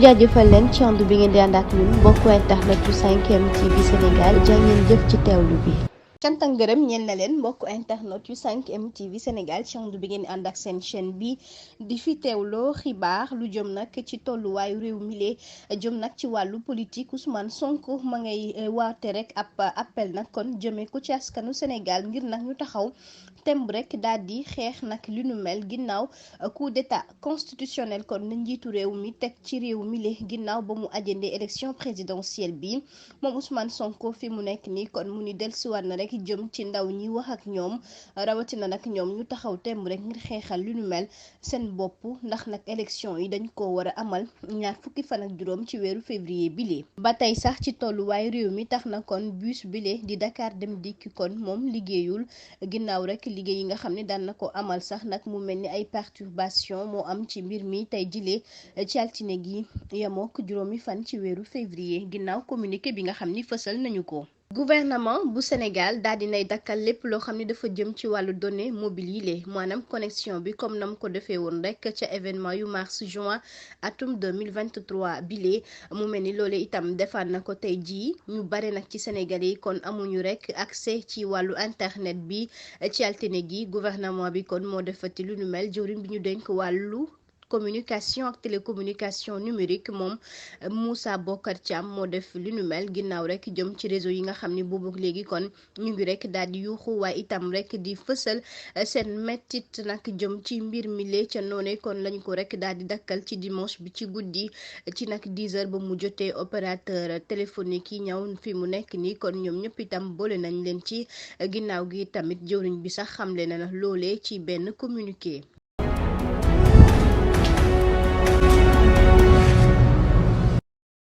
jaajëfal leen ci ànd bi ngeen di ànd ak ñun mbokku internet yu 5M TV Sénégal jaa ngeen jëf ci teewlu bi. cant ak ngërëm ñeel na leen mbokku internet yu 5M TV Sénégal ci ànd bi ngeen ànd ak seen chaîne bi di fi teewloo xibaar lu jëm nag ci tolluwaayu réew mi lee jëm nag ci wàllu politique Ousmane Sonko ma ngay waate rek ab appel nag kon jëmee ko ci askanu Sénégal ngir nag ñu taxaw temb rek daal di xeex nag li nu mel ginnaaw coup d'état constitutionnel kon na njiitu réew mi teg ci réew mi le ginnaaw ba mu ajandee élection présidentielle bi moom Ousmane Sonko fi mu nekk nii kon mu ni dellusiwaat na rek jëm ci ndaw ñi wax ak ñoom rawatina nag ñoom ñu taxaw temb rek ngir xeexal li nu mel seen bopp ndax nag élection yi dañ ko war a amal ñaar fukki fan ak juróom ci weeru février bile. ba tey sax ci tolluwaay réew mi tax na kon bus bile di Dakar Dem Dikk kon moom liggéeyul ginnaaw rek liggéey yi nga xam ne daan na ko amal sax nag mu mel ni ay perturbation moo am ci mbir mi tey jilee ci altine gi yemook juróomi fan ci weeru février ginnaaw communiqué bi nga xam ni fësal nañu ko. gouvernement bu Sénégal daal dinay dakkal lépp loo xam ne dafa jëm ci wàllu données mobiles yi lee maanaam connexion bi comme nam ko defee woon rek ca événement yu mars juin atum 2023 bilee mu mel ni loole itam defaat na ko tey jii ñu bare nag ci Sénégalais yi kon amuñu rek accès ci wàllu internet bi ci altine gi gouvernement bi kon moo defati lu nu mel jëwriñ bi ñu dénk wàllu communication ak télécommunication numérique moom Moussa Bocar Thiam moo def li nu mel ginnaaw rek jëm ci réseau yi nga xam ni boobu léegi kon ñu ngi rek daal di yuuxu waaye itam rek di fësal seen mettit nag jëm ci mbir mi lee ca noone kon lañ ko rek daal di dakkal ci dimanche bi ci guddi ci nag 10 heures ba mu jotee opérateur téléphonique yi ñëw fi mu nekk nii kon ñoom ñëpp itam boole nañ leen ci ginnaaw gi tamit jëwriñ bi sax xamle na loolee ci benn communiqué.